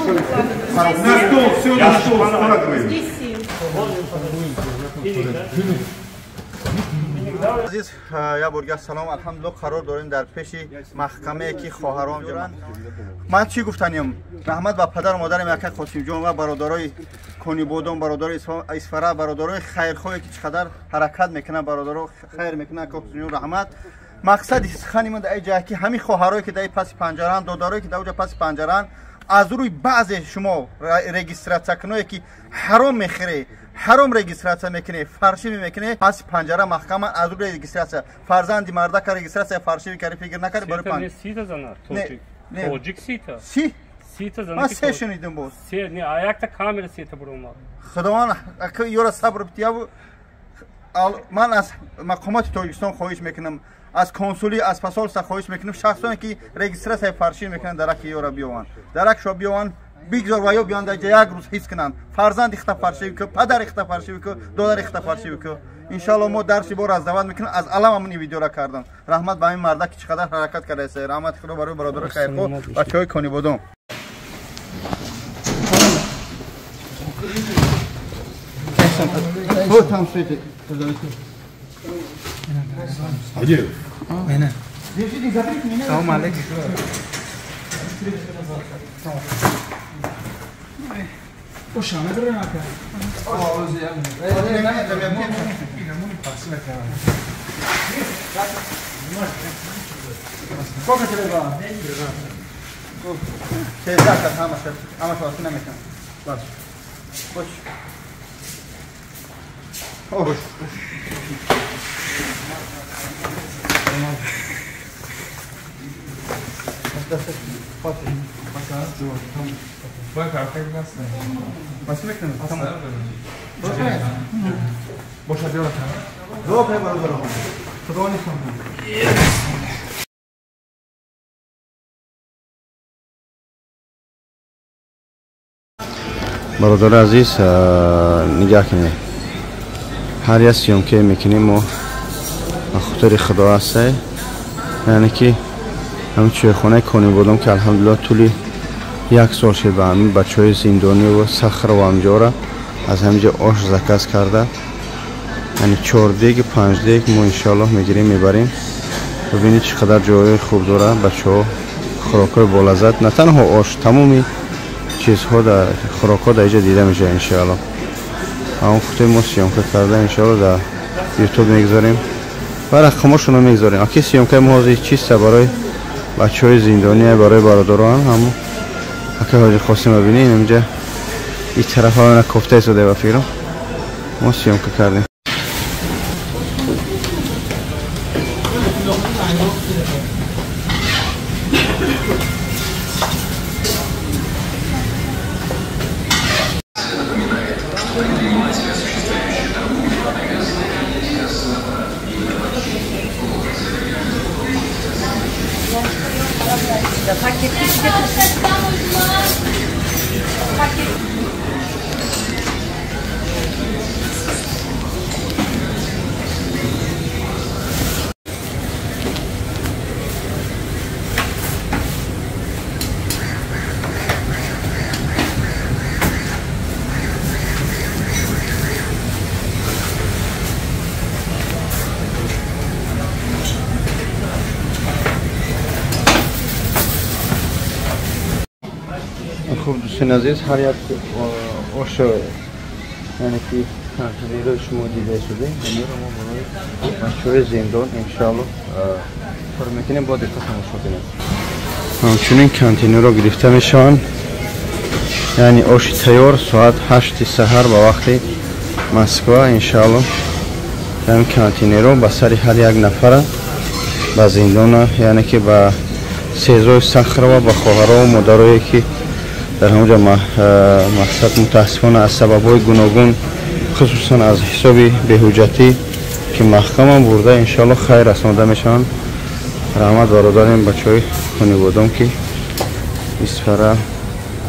На стол, все на стол складываем. Азиз, як бор дигар салом. Алҳамдулиллоҳ, қарор дорем дар пеши маҳкамае ки хоҳарон доранд. Ман чӣ гуфтанем? Раҳмат ба падару модарам яка Қосимҷон ва бародарои Конибодом, бародарои Исфара, бародарои хайрхоҳе ки чӣ қадар ҳаракат мекунанд, бародаро хайр мекунанд, Қосимҷон раҳмат. Мақсади сухани ман дар ин ҷо ки ҳамин хоҳарое ки дар паси панҷаранд, додарое ки дар оҷа паси панҷаранд, аз рӯи баъзе шумо регистратсиякуное ки ҳаром мехӯре, ҳаром регистратсия мекунӣ, фаршивӣ мекунӣ, паси панҷара маҳкама аз рӯи регистратсия. Фарзанди мардака регистратсия фаршивӣ кари фикр накарди барои панҷ. Сита зана, тоҷик. Тоҷик сита. Си? Сита зана. Ман се шунидам боз. Се, не, а якта камера сита буромад. Худованд ёра сабр битияву. Ман аз мақомоти Тоҷикистон хоҳиш мекунам, аз консулӣ, аз посольства хоҳиш мекунам, шахсоне ки регистратсияи фаршивӣ мекунанд, дараки ёра биёванд. Даракшо биёванд, бигзор ва ё биёнд дар як рӯз ҳис кунанд. Фарзанди хита фаршивӣ ку, падари хита фаршивӣ ку, додари хита фаршивӣ ку. Иншалло мо дарси бор аз даъват мекунем. Аз алам ҳамин видеора кардам. Раҳмат ба ҳамин марда ки чӣ қадар ҳаракат кардааст. Раҳмати Худо барои бародарои хайрхоҳ, бачаҳои Конибодом. Вот там светит. Салом алейкум. Сколько тебе было? 13 ҳамаш ҳосил намекунам. Бас. Бош. Ош. Бародари азиз, нигаҳ кунед, ҳар як съёмка мекунем мо ба хотири Худо ҳастай, яъне ки ҳамин чойхонаи Конибодом ки алҳамдулиллоҳ тӯли як сол шуд ба ҳамин бачаҳои зиндониву Сахрова ҳамҷора аз ҳамин ҷо ош заказ карда, яъне 4 дег 5 дег мо иншоаллоҳ мегирем мебарем. Бибинед чӣ қадар ҷойҳои хуб дорад бачаҳо, хӯрокҳои болаззат, на танҳо ош, тамоми чизҳо дар хӯрокҳо дар инҷо дида мешавад иншоаллоҳ. Ҳамон худи мо съёмка карда иншоаллоҳ дар ютуб мегузорем ва рақамошонро мегузорем. Аки съёмкаи мо ҳозир чиста барои бачаҳои зиндония, барои бародарон, ҳамо ака ҳоҷи Қосим бибинед инҷа ин тарафа ана кофта истода ба фикрам мо съёмка кардем. Хуб дӯстони азиз, ҳар як ош, яъне ки контейнерҳои шумо дида шуда, инро мо барои бачаҳои зиндон иншоаллоҳ пур мекунем, бо диққат тамошо кунед. Ҳамчунин контейнерҳо гирифта мешаванд, яъне оши тайёр соат 8 саҳар ба вақти Москва иншоаллоҳ. Ҳамин контейнерҳо ба сари ҳар як нафара ба зиндона, яъне ки ба сезои Сахрова, ба хоҳарову модарое ки дар ҳамонҷо мақсад мутаассифона аз сабабҳои гуногун, хусусан аз ҳисоби беҳуҷҷатӣ ки маҳкамам бурда, иншоаллоҳ хайр расонда мешаванд. Раҳмат бародарем бачаҳои Конибодом ки Исфара,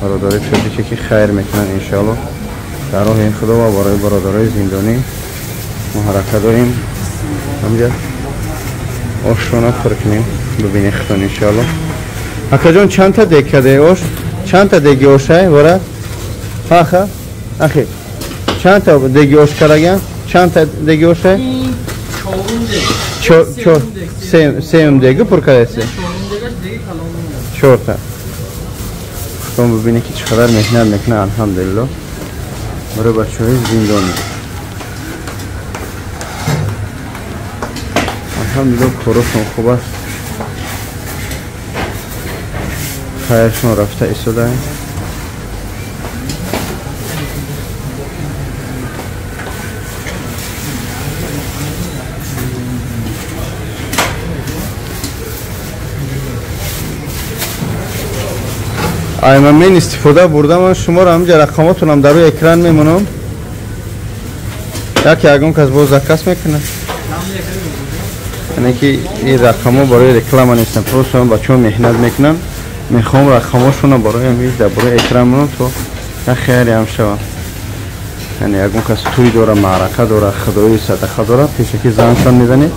бародари тоҷике ки хайр мекунанд иншоаллоҳ дар роҳи Худо ва барои бародарои зиндонӣ мо ҳаракат дорем. Ҳамҷа ошона пур кунем, бибинед худтон иншоаллоҳ. Акаҷон, чанд та дег кардед ош? Чанд та деги ошай вара? Аха. Ахи. Чанд та деги ош караган? Чанд та деги ошай? Чор. Сеюм деги пур кардаси. Чорта. Худтон бибинед ки чӣ қадар меҳнат мекунад, алҳамдулиллоҳ. Барои бачаҳои зиндонӣ. Алҳамдулиллоҳ, корошон хуб аст. Хайршон рафта истодаем. Аймамин истифода бурдам, ман шуморо ҳаминҷа рақамотонам дар рӯи экран мемонам. Яке ягон кас боз заказ мекунад. Яъне ки ин рақамҳо барои реклама нестанд, просто бачаҳо меҳнат мекунанд. Мехоҳам рақамҳошонро барои ҳамин дар бораи экран монам, то як хияре ҳам шавад. Яъне ягон кас тӯй дора, маърака дора, худои садақа дора, пешакӣ зангшон мезанед,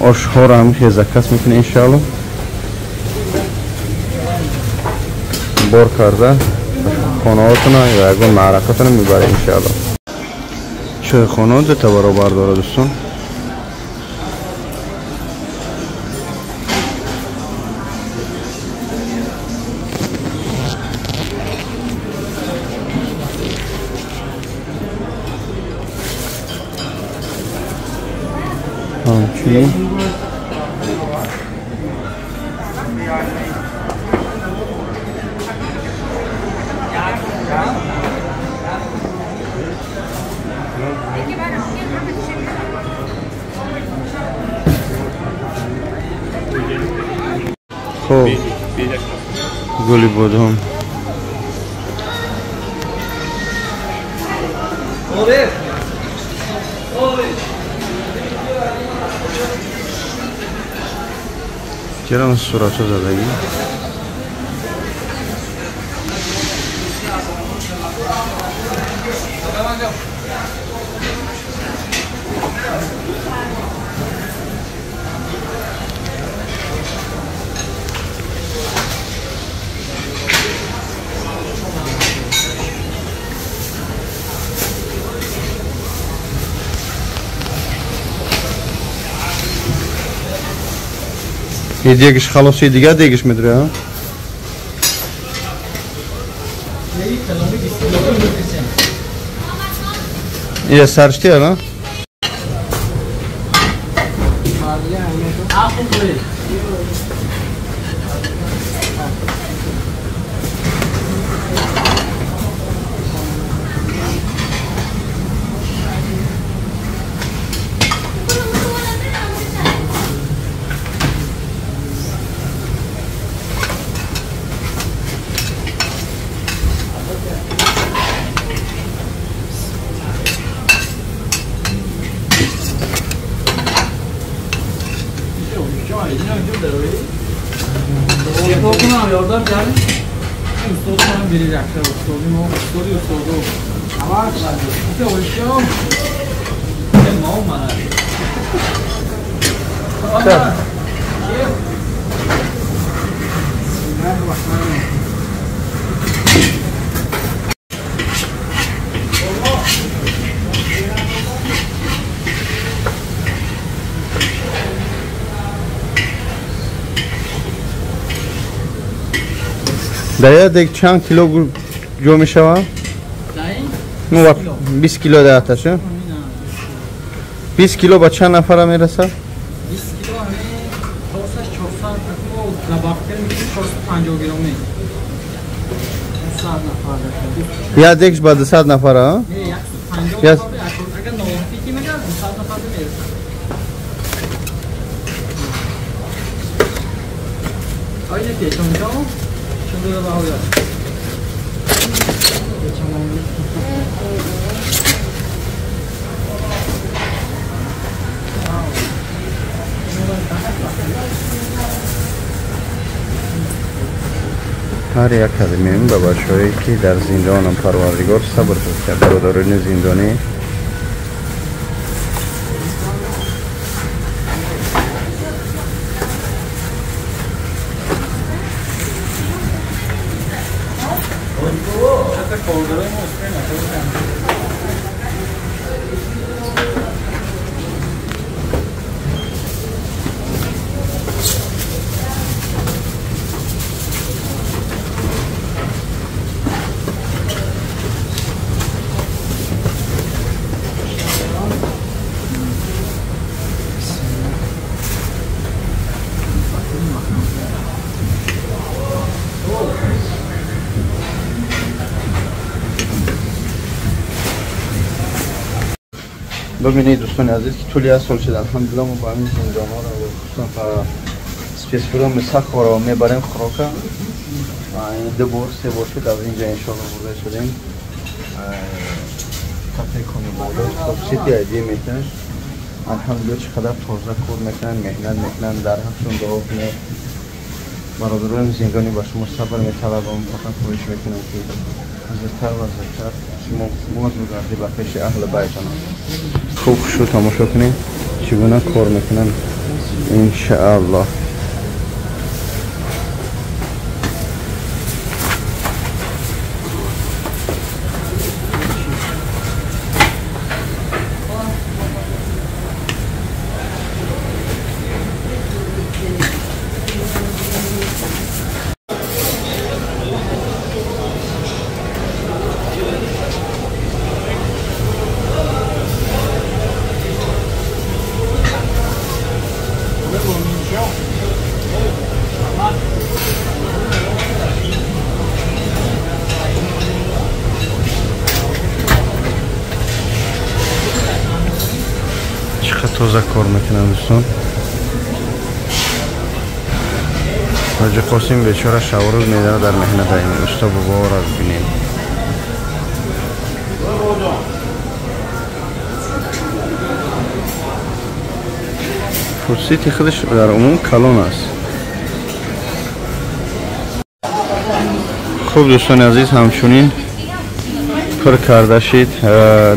ошҳоро ҳам хел заказ мекунед, иншоалло. Бор карда хонаҳотона ё ягон маъракатона мебаред, иншоалло. Чойхона дута баробар дорад, дӯстон. Ҳамчунин хуб, гули бодом. Чера суратҳо задагӣ? Дегиш халоси дигар дегиш медуре, а? Саршти, а? Дар як дег чанд кило ҷо мешавад? 20 кило дар аташ. 20 кило ба чанд нафара мерасад? 20 кило ҳамин 400 450 грамм. 200 нафар. Як дегш ба 200 нафара? Не, 150 нафар. Агар 90 ки мегӯяд 200 нафар мерасад. Оё печонка? Ҳар як калимаем ба бачаҳое ки дар зиндонам, Парвардигор сабр кунад, бародарони зиндонӣ. ببینید دوستان عزیز که طولی از سال شد الحمدلله ما با همین زندان ها رو خصوصا سپیسفرام سخت رو میبریم خوراکه دو بار سه بار شد از اینجا انشالله برده شدیم کافه کنی بالا خب سیتی ایدی میکنن الحمدلله چقدر تازه کار میکنن مهنت میکنن در حقشون دعا کنید برادران زندانی با شما صبر میطلبم فقط خواهش میکنم که زودتر و زودتر شما باز بگردی به پیش اهل بیتان خوب خوشو تماشا کنید چگونه کار میکنن انشاءالله. تازه کار میکنن دوستان. حاجی قاسم بیچاره شب و روز میداره در مهنت این استا بابا را ببینید. فرصیتی خودش در عموم کلان است. خوب دوستان عزیز همچنین پر کرده شید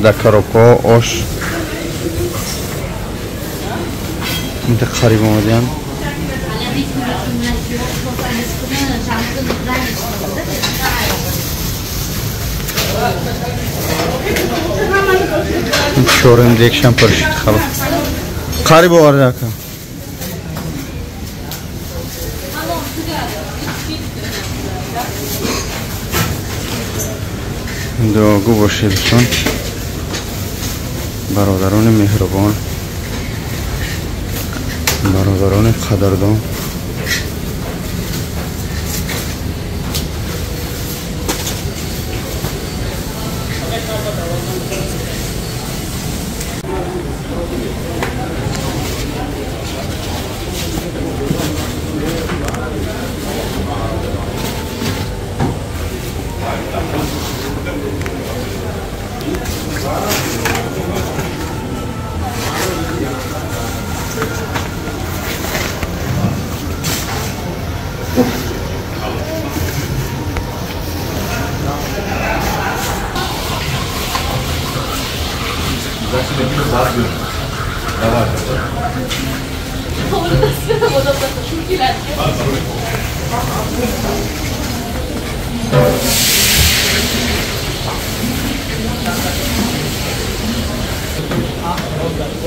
در کروپا آش اینجا قریب آمدیم. چهارم دیگشم پر شد خلاص قریب آورده اکم. دعاگو باشید دوستان برادران مهربان برادران قدردان.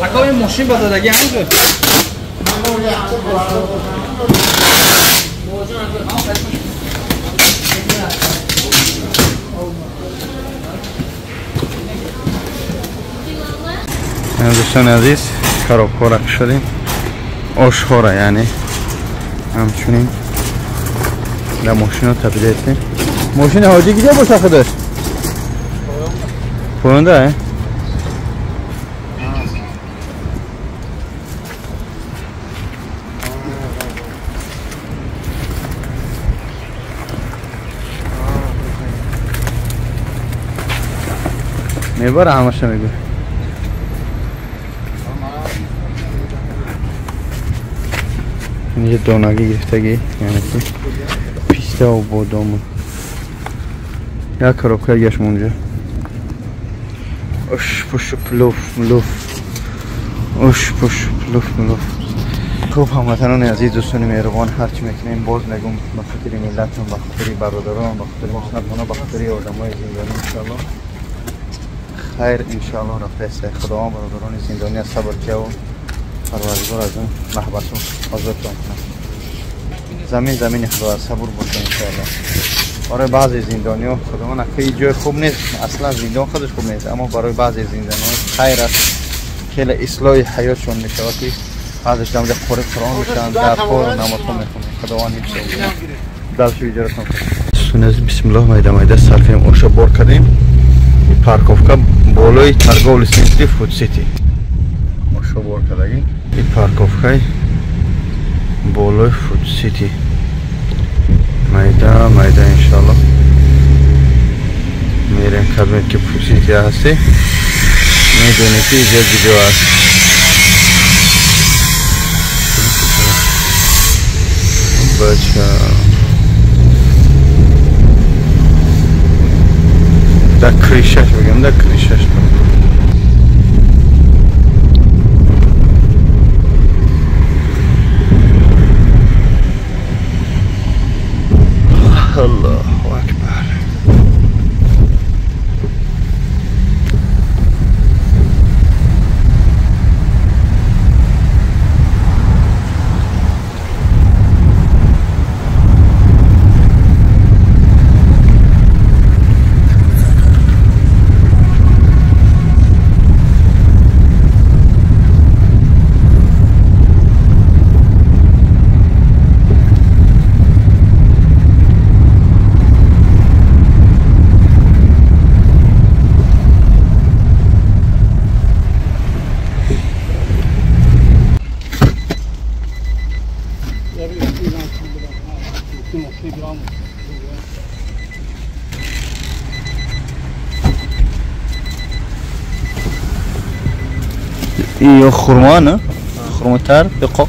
اکا ماشین با زدگی همینجور دوستان عزیز کروب را شدیم آش‌ها را یعنی همچنین در ماشین ها تبدیل کنیم. ماشین حاجی کجا باشه خودش؟ پوینده؟ میبره همش میگه. اینجا دانگی گرفتگی یعنی که پیسته و بادام یک کروبکه گشت اونجا اش پش پلوف ملوف اش پش پلوف ملوف. Хуб, ҳамватанони азиз, дӯстони меҳрубон, ҳарчи мекунем боз мегум ба хотири миллатам, ба хотири бародарон, ба хотири мусалмонон, ба хотири одамои зиндонӣ. Иншоалло хайр, иншоалло рафтааст. Худованд бародарони зиндонӣ аз сабр кияву парвардигор аз он маҳбасу озодтон кунад. Замин замини худо аст, сабур боша иншоалло. Барои баъзе зиндониҳо худованд ака ҷои хуб нест, аслан зиндон худаш хуб нест, аммо барои баъзе зиндониҳо хайр аст, хеле ислоҳи ҳаётшон мешавад, ки баъзеш дамда қори Қуръон мешаванд, дар кор намозҳо мехонанд. Худованд ҳифз кунад. Дальше видеоро тамошо. Бисмиллоҳ, майда майда сар кардем, оша бор кардем. Парковка болои торговли центри Фуд Сити. Оша бор кардагӣ. И парковкаи болои Фуд Сити. Майда майда иншоалло мерем. Кадоме ки Фуд Сити ҳастӣ, медонӣ ки иҷо ҷудо аст. Бача да крышаш бигем, да крышаш. Аллоҳу акбар. Ё хурмо, не? Хурмотар, ё қоқ?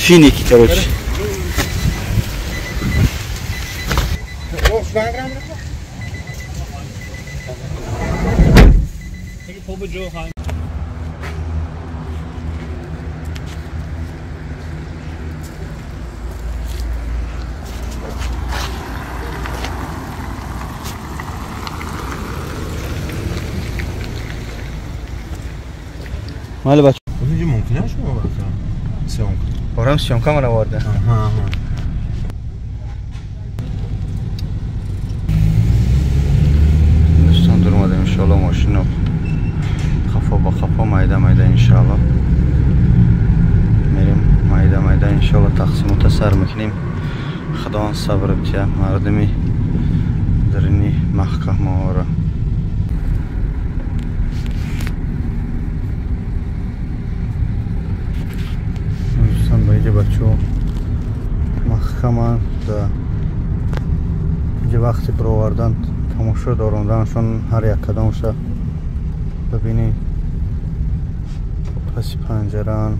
Финики, короче. مال بچه اینجا ممکنه شما براتون سیامک برام سیامک من آورده. آها دوستان دور اومدیم انشالله. ماشین رو خفا با خفا مایده مایده انشالله میریم، مایده مایده انشالله تقسیمات سر میکنیم. خداوند صبر بده مردمی درینی محکمه را. اینجا بچه محکمه دا اینجا وقتی برآوردن تماشا داراندنشون هر یک کدامش ببینی پس پنجران.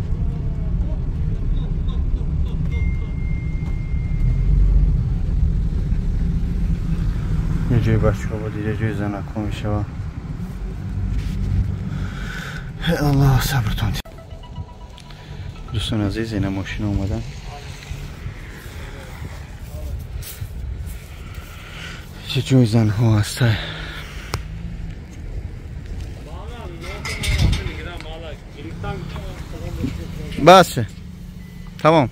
یه جای بچه ها بود، یه جای زنکو میشه. الله صبرتون. دوستان عزیز، اینا ماشین اومدن. چه جای زنها هسته. بسه تمام.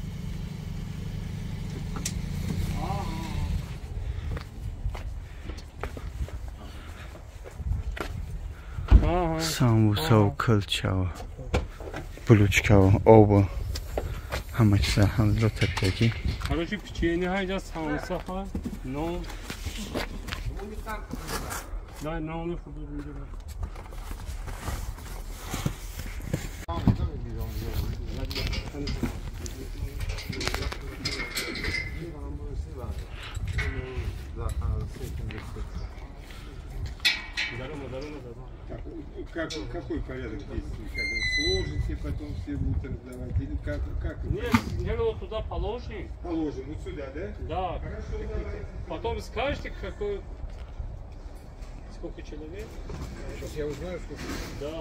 سامبوسه و کلچه و بلوچکه و آب و همه چیز الحمدلله تپیگی. Короче, печенье хайда, самса ха, но. Да, но не худо. Какой порядок действий? Как сложите, потом все будут раздавать? Или как? Нет, сначала туда положим. Положим, вот сюда, да? Да. Хорошо, давайте. Потом скажете, какой, сколько человек? Сейчас я узнаю, сколько. Да.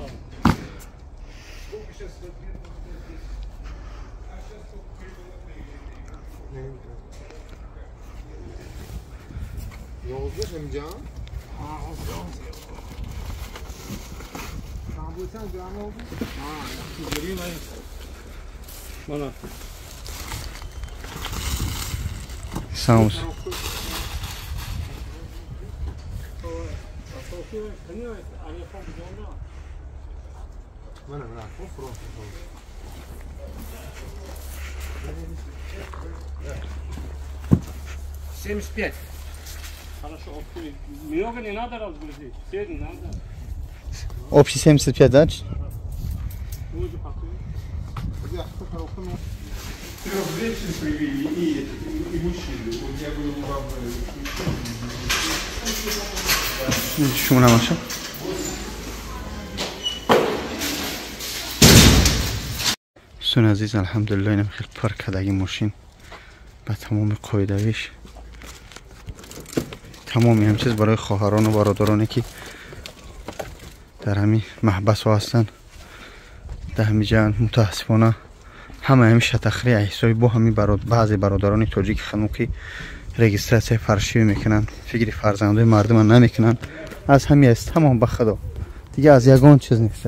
Самус. Хорошо, много не надо разгрузить, все не надо. Общий 75, да? Трех женщин привели и мужчины. Вот я говорю вам... Шумо намаша? Дӯстони азиз, алҳамдулиллоҳ, инам хел пар кардаги мошин ба тамоми қоидавиш, тамоми ҳам чиз барои хоҳарону бародароне ки дар ҳамин маҳбасҳо ҳастанд, дар ҳамин ҷа мутаассифона ҳама ҳамин шатахри ҳисоби бо ҳамин баъзе бародарони тоҷики ханум ки регистратсияи фаршивӣ мекунанд, фикри фарзандои мардума намекунанд, аз ҳамин аст тамом, ба худо дига аз ягон чиз нест.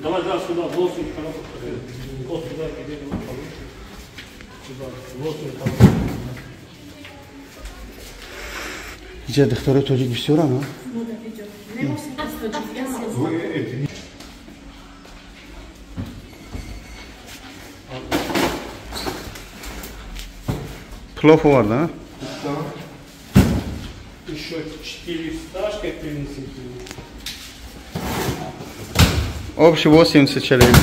Давай, да, сюда, 8 коробок. Вот сюда, где вы получите. Сюда, 8 коробок. Иҷа духтарои тоҷик бисёранд, а? Плов оварда, а? Да. Еще 4 фисташки принесите. Общий 80 человек.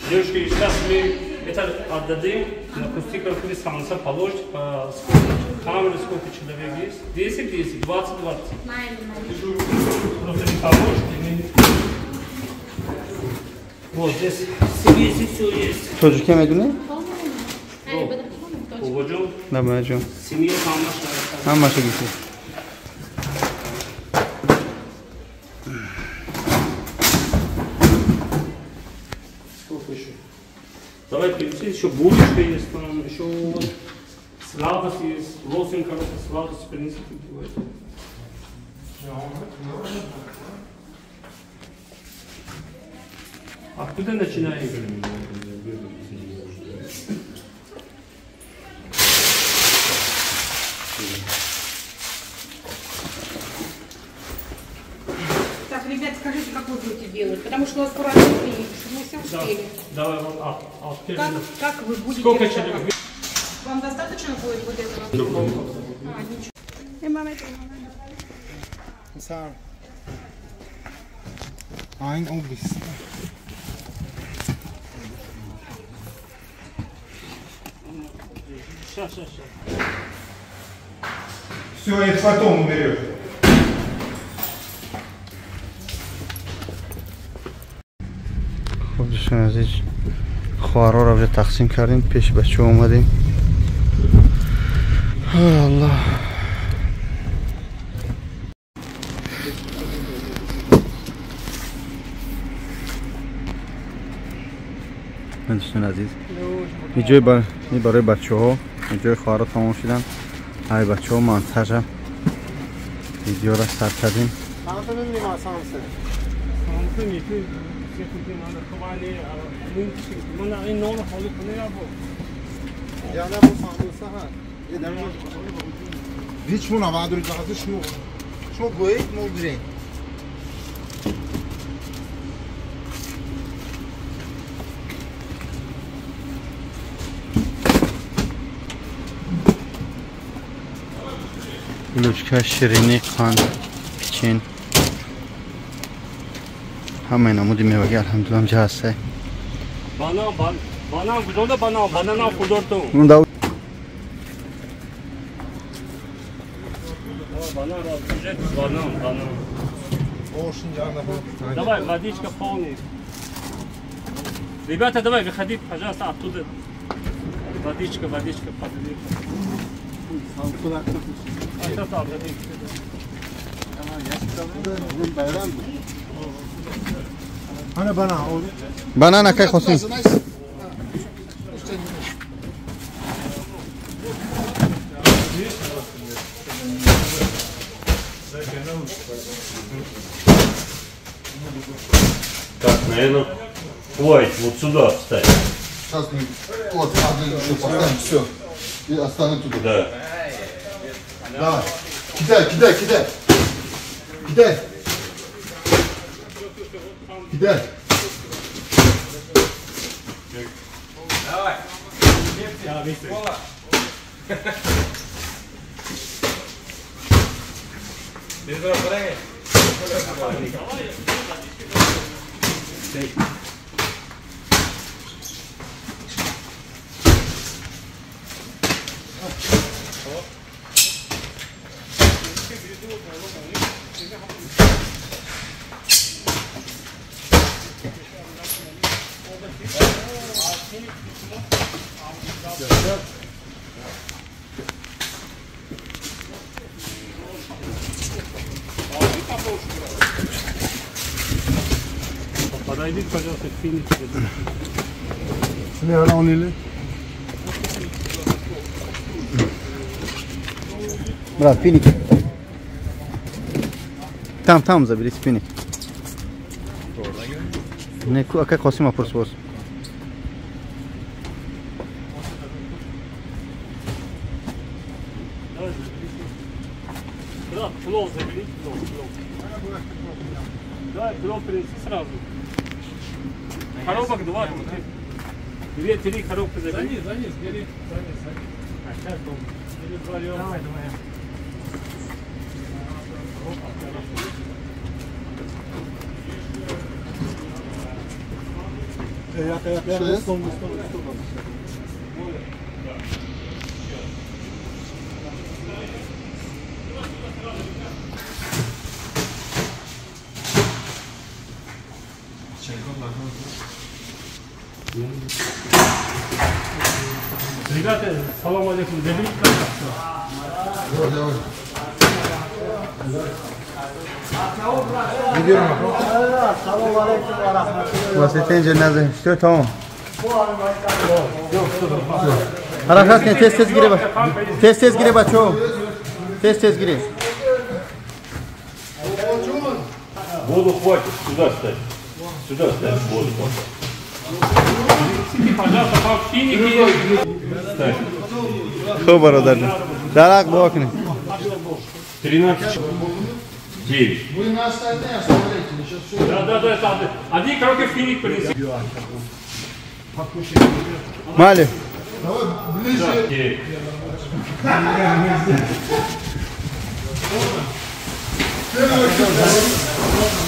Девушки, сейчас мы это отдадим, на кусти крапивы самса положите, по сколько, камеры сколько человек есть? 10, 10, 20, 20. Просто не положите. Не... Вот здесь смеси все есть. Тоҷикия медуни? Бобоҷон? Да, бобоҷон. Семья ҳамаша. Ҳамаша гуфти. Сколько еще? Давай принеси, еще булочка есть там, еще вот сладость есть, 8 коробок сладости принесите. Откуда начинаем? Так, ребят, скажите, как вы будете делать? Потому что у нас скоро отступление, чтобы мы все успели. Да, давай, вот, как вы будете? Сколько человек? Вам достаточно будет вот этого? А, ничего. Сейчас, сейчас, сейчас. Все, это потом уберешь. Хуб, дӯстони азиз, хоҳарҳоро уже тақсим кардем, пеши бачаҳо омадем. Аллоҳ. Дӯстони азиз, иҷои барои бачаҳо, иҷои хоҳарҳо тамом шуданд. Ай бачаҳо монтажа видеоро сар кардем. Булочка, ширинӣ, қанд, печен, ҳамаи намуди мевагӣ алҳамдулилла ҳамҷа ҳаста. Банан, банан, куҷода банан? Бананам худортон. Банан, банан, банан. Давай, водичка полная. Ребята, давай, выходи, пожалуйста, оттуда. Водичка, водичка, подали. Банана как хотим. Так, наверное, хватит вот сюда встать. Сейчас мы вот одну еще поставим, все. И остальные туда. Да. Давай. Кидай, кидай, кидай. Кидай. Кидай. Давай. Подойди, пожалуйста, к финишу. Брат, финики. Там, там заберите финик. Не, а как Қосима пурсвоз? Брат, плов забери, плов, плов. Давай, плов принеси сразу. Коробок два, две, три коробки забери. За низ, бери. За низ, за низ. А сейчас дом. Или вдвоем. Давай, давай. Ребята, салам алейкум, заберите, пожалуйста. Что там? Ҳаракат кунед, тез тез гире, тез тез гире, бачо, тез тез гире. Воду хватит, сюда ставь. Сюда ставь воду. Пожалуйста, финики. Хуб, бародар. Дарак дуо кунед. 13. 9. Вы на остальные оставляйте. Да, да, да, один коробка финик принеси. Мали. Давай ближе.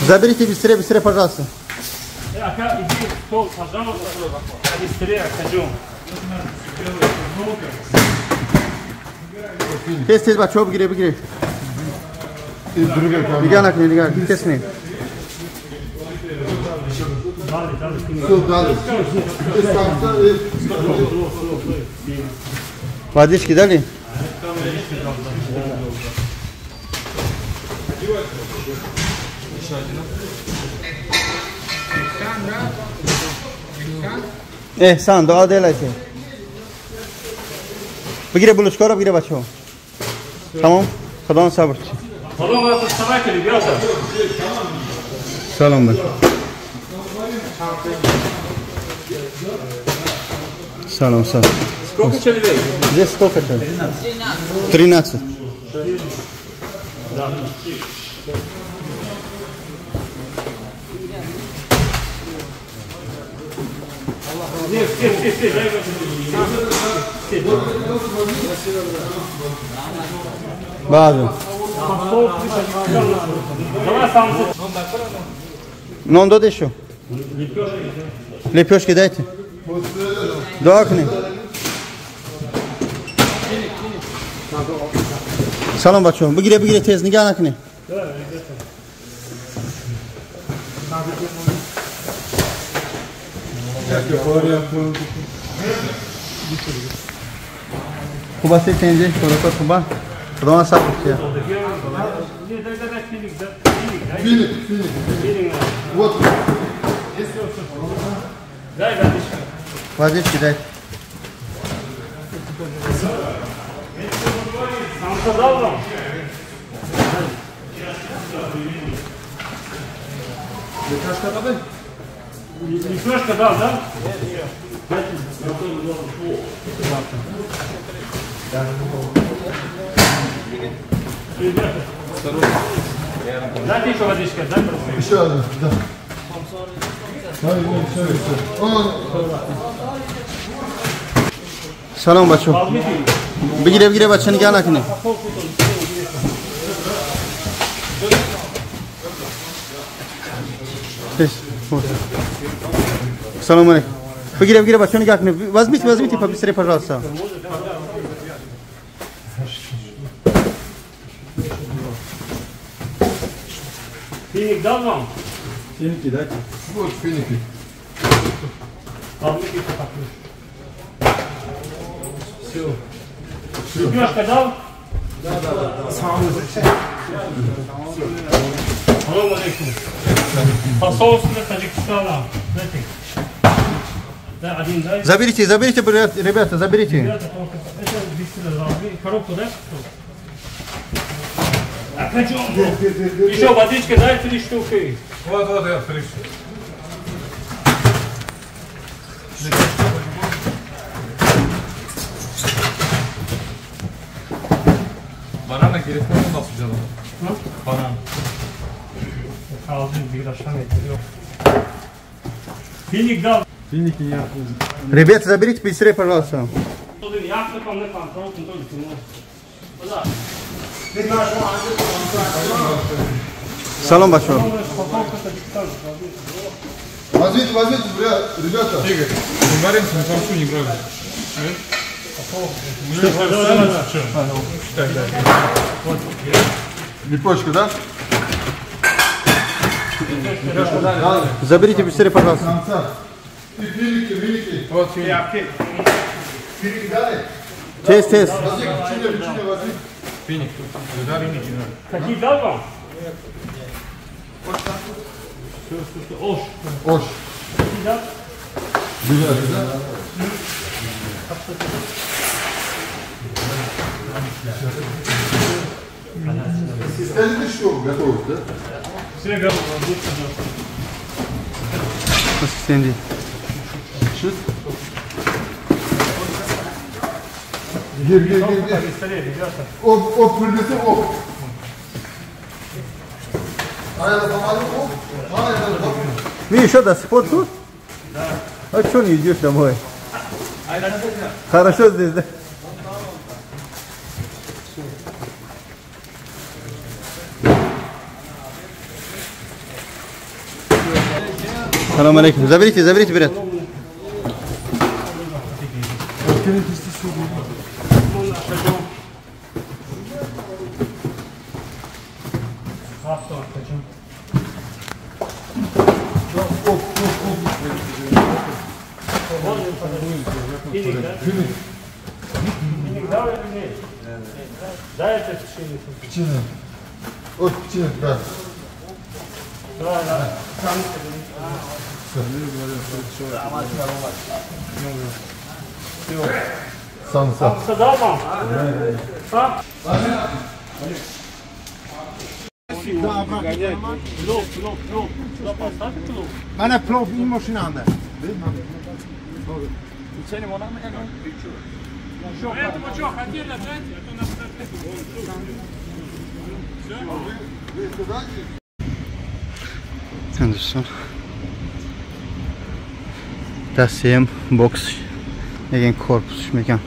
Заберите быстрее, быстрее, пожалуйста. Ака, иди в стол, пожалуйста. Быстрее, пойдем. Тез, тез, бачо, бигире, бигире. Нигоҳ накунед, нигоҳ, тез кунед. Водички дали? Эҳсан, дуо делайте. Бигире булочкаро, бигире бачаҳо. Тамом? Худо сабр. Потом надо вставать, ребята. Салом. Салом, салом. Сколько человек? Здесь сколько человек? 13. Да. Все, все, все, все. Базу. Нон дод еще? Лепешки дайте. Дуо кунед. Салом бачо, бигире, бигире, тез, нигоҳ накунед. Хуб аст тенҷи, шӯракот хуба. Худованд сабр кунад. Финик, финик. Вот. Дай водичку. Водички дай. Самса дал вам? Лепешка давай? Лепешка дал, да? Дайте еще водички, дай просто. Еще одну, да. Салом бачо. Бигире, бигире, бача нигоҳ накунед. Салом алейкум. Бигире, бигире, бача нигоҳ кунед. Возьмите, возьмите побыстрее, пожалуйста. Финик дал вам? Финики дайте. Вот финики. Все. Лепешка дал? Да, да, да. Салам алейкум. Посольство Таджикистана. Дайте. Да, один дай. Заберите, заберите, ребята, заберите. Ребята, это коробку, да? Еще водичка дай 3 штуки. Вот, вот, я 3 штуки. Банана гирифтан nasıl canım? Банан. Финик дал. Финики я. Ребята, заберите быстрее, пожалуйста. Салом, бачо. Возьмите, возьмите, ребята. Игорь, мы варимся, мы самсу не брали. Лепешка, да? Заберите быстрее, пожалуйста. И финики, финики. Вот финики. Финики дали? Тест, тест. Возьми, Финик. Какие дал вам? Нет. Все, все, все. Ош. Ош. Какие дал? Да. Скажите, что готово, да? Все готово. Гир, гир, гир, гир. Оп, оп, принеси, оп. Миш, что, до сих пор тут? Да. А что не идешь домой? Хорошо здесь, да? Салам алейкум. Заберите, заберите, брат. Печенье. Вот печенье, да. Да, да. Сам, сам. Самса дал вам? А? Плов, плов, плов. Сюда поставь плов. Mana plov in mashinada. Поэтому что, хотели дать, а то нас дӯстон, дастаем бокс мегӯем, корпусш мегӯям.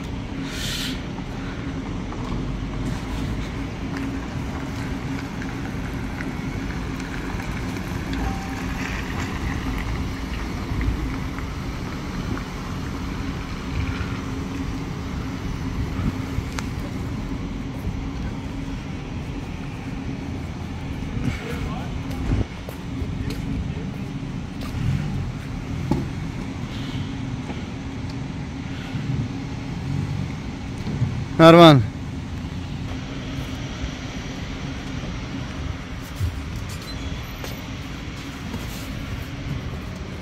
Нормально.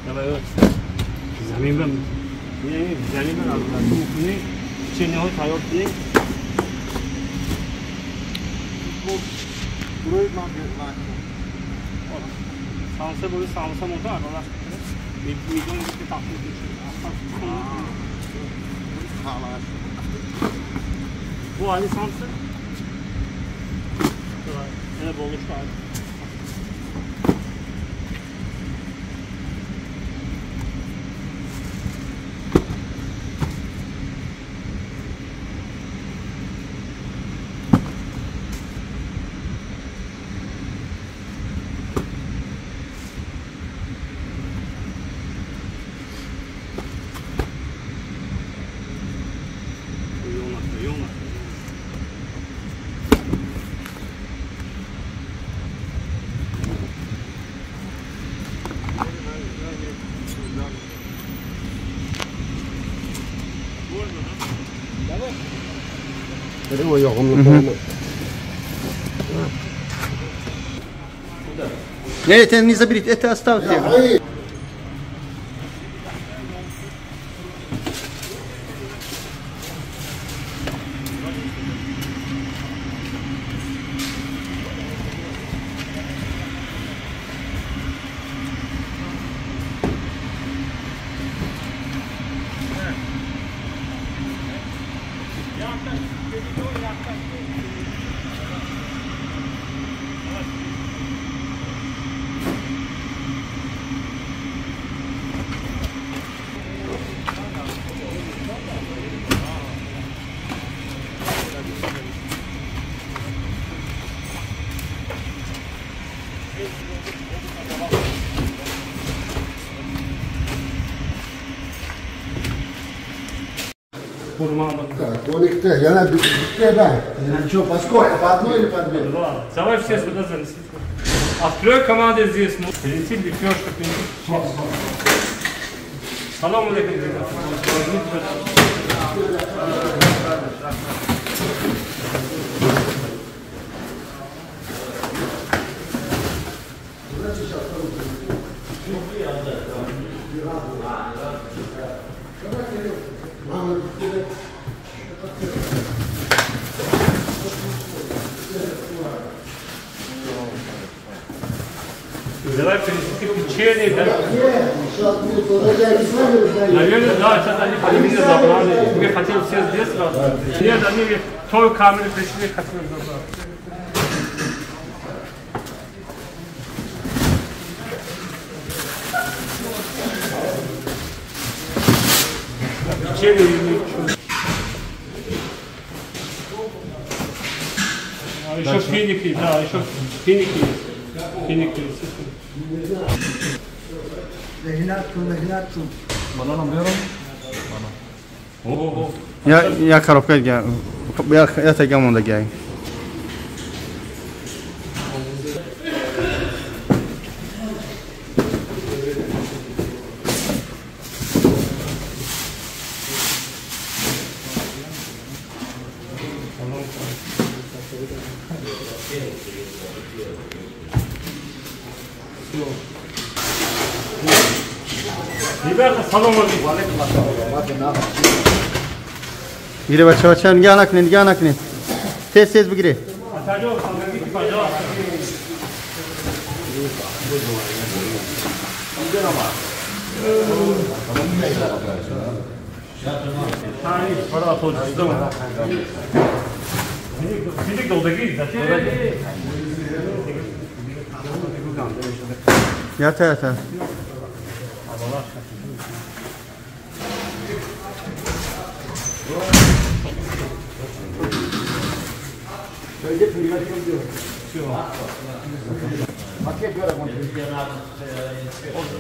Давай вот. Замин бам. Не, замин бам. Кухни. Печенье тайёр кунӣ. Самса böyle самса oldu arada. Milyon bir tatlı Bu aynı samsa. Evet, oluştu abi. Нет, это не заберите, это оставьте. Так, Толик, я надо да. Что, по сколько? По одной или по две? Два. Давай все сюда занесите. Открой команды здесь. Принеси лепешку, принеси. Салам алейкум. Давай принесите печенье, да? Наверное, да, сейчас они меня забрали. Мы хотели все здесь сразу. Нет, они той камеры пришли, хотели забрать. Печенье или что? А еще финики, да, еще финики есть. Финики есть. Я коробка, я тагам он дагай. Ребята, салам алейкум. Гире бача бача, нигоҳ накунед, нигоҳ накунед. Тез тез бигире. Ята ята.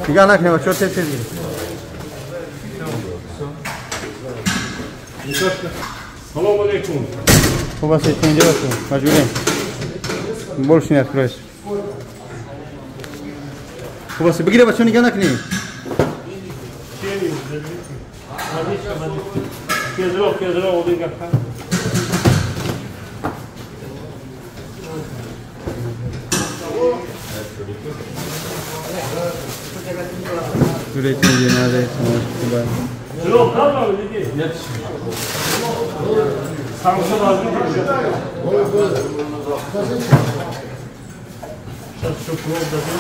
Нигоҳ накунед бачаҳо, тез тез бигиред. Салом алейкум. Хуб аст, инҷо бошед, маҷбурем. Больше не откроешь. Хуб аст, бигире бачаҳо, нигоҳ накунед. Tezroq, tezroq oldinga. Сейчас еще плов дадим.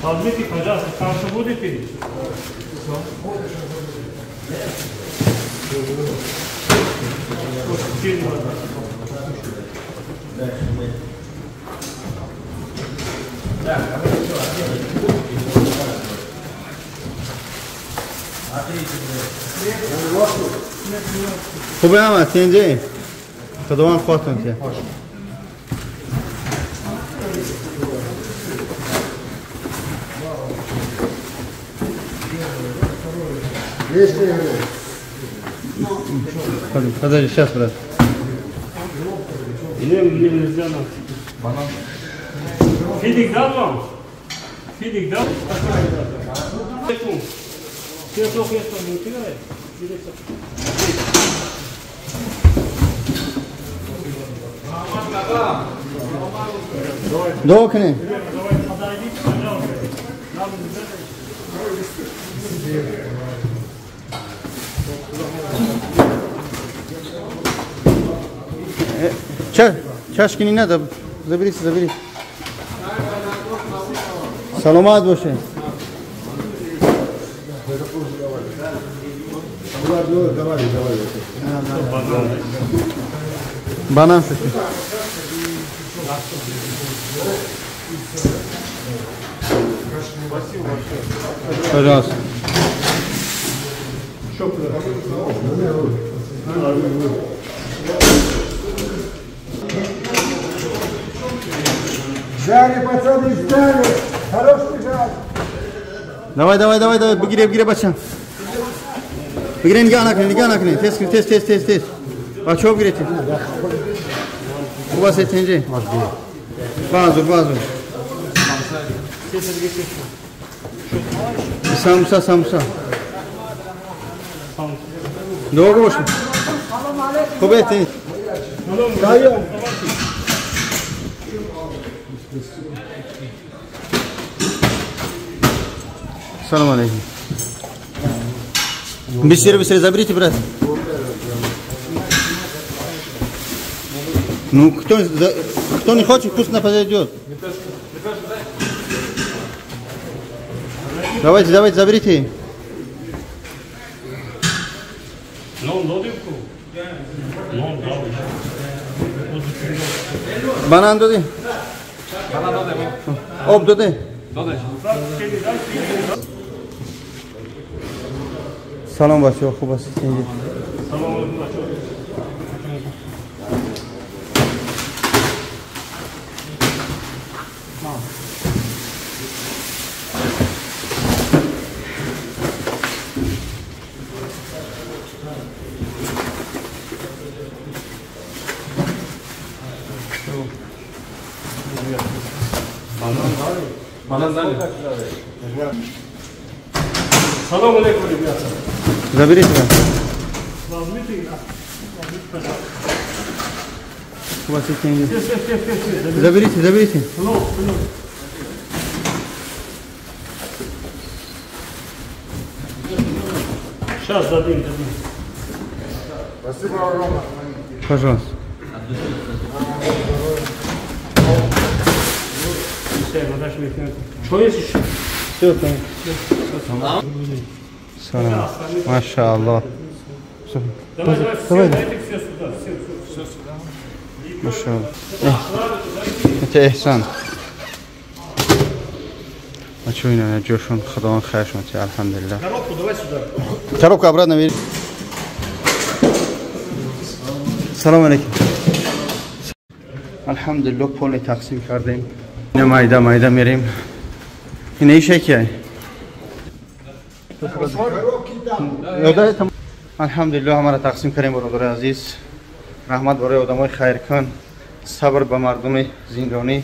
Возьмите, пожалуйста, хорошо будете? خوبه هم هست اینجا خداوند خواهتون که Подожди, сейчас, брат. Не, мне нельзя нам. Банан. Фидик дал вам? Фидик дал? До окна. Чашки не надо, заберите, заберите. Саломат боше. Банан. Пожалуйста. Жали, пацаны, ждали. Хорош бежать. Давай, давай, давай, давай, бегире, бегире, бача. Бегире, нигah накунед, нигah накунед. Тез, тез, тез, тез, тез. Бачо бигирете. У вас это инже? Базу, базу. Самса, самса. Долго больше? Хубете. Салам алейкум. Быстрее, быстрее, заберите, брат. Ну, кто не хочет, пусть подойдет. Давайте, давайте, заберите. Банан доди? Об доди? Салом бачаҳо, хуб ҳастед? Салом алейкум бачаҳо. Салам алейкум, ребята. Заберите. Возьмите, пожалуйста. Заберите, заберите. Сейчас дадим, дадим. Спасибо огромное. Пожалуйста. Что есть еще? Все там. Салам. Машаллах. Давай, давай, все, дайте все сюда, все, все сюда. Машаллах. Это Эхсан. А что ина ҷошон Худованд хайршон ти, алҳамдулиллаҳ. Коробку давай сюда. Коробку обратно бери. Салом алейкум. Алҳамдулиллаҳ, пол тақсим кардем. Ина майда майда мерем. Ина иша кия? Алҳамдулиллаҳ, ҳамаро тақсим кардем, бародари азиз. Раҳмат барои одамои хайркун. Сабр ба мардуми зиндонӣ.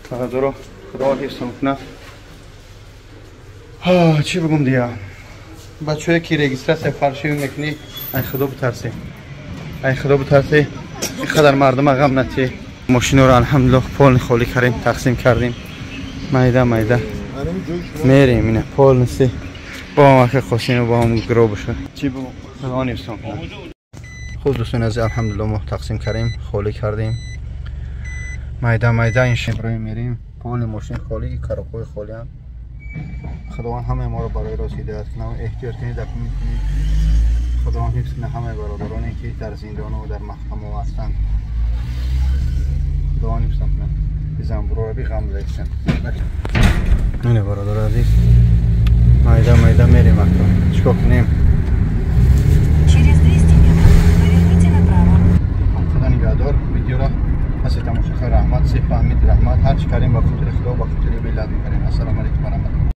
Бародаро, Худованд ҳифзтон кунад. Чӣ бигум дия? Бачаҳое ки регистрация фальшивый мекунӣ, ай Худо битарсӣ, ай Худо битарсӣ, ин қадар мардума ғам натӣ. Мошиноро, алҳамдулиллоҳ, полный холӣ кардем, тақсим кардем, майда майда мерем. Ина полностью бо ака Қосиму бо ҳам гиро боша. Чӣ бигум? Худованд ҳифзтон кунад. Хуб, дӯстони азиз, алҳамдулиллоҳ, мо тақсим кардем, холӣ кардем, майда майда ин шиброи мерем. Полный мошин холӣ, коробкаҳои холиам. Худованд ҳамаи моро барои рост ҳидоят кунад. Эҳтиёт кунед, документ кунед. Худованд ҳифз кунад ҳамаи бародароне, ки дар зиндону дар маҳкамаҳо ҳастанд. Худованд ҳифзтон кунад. Занбуроро биғам лексан. Ине, бародари азиз, майда майда мерем. Акто чикор кунем?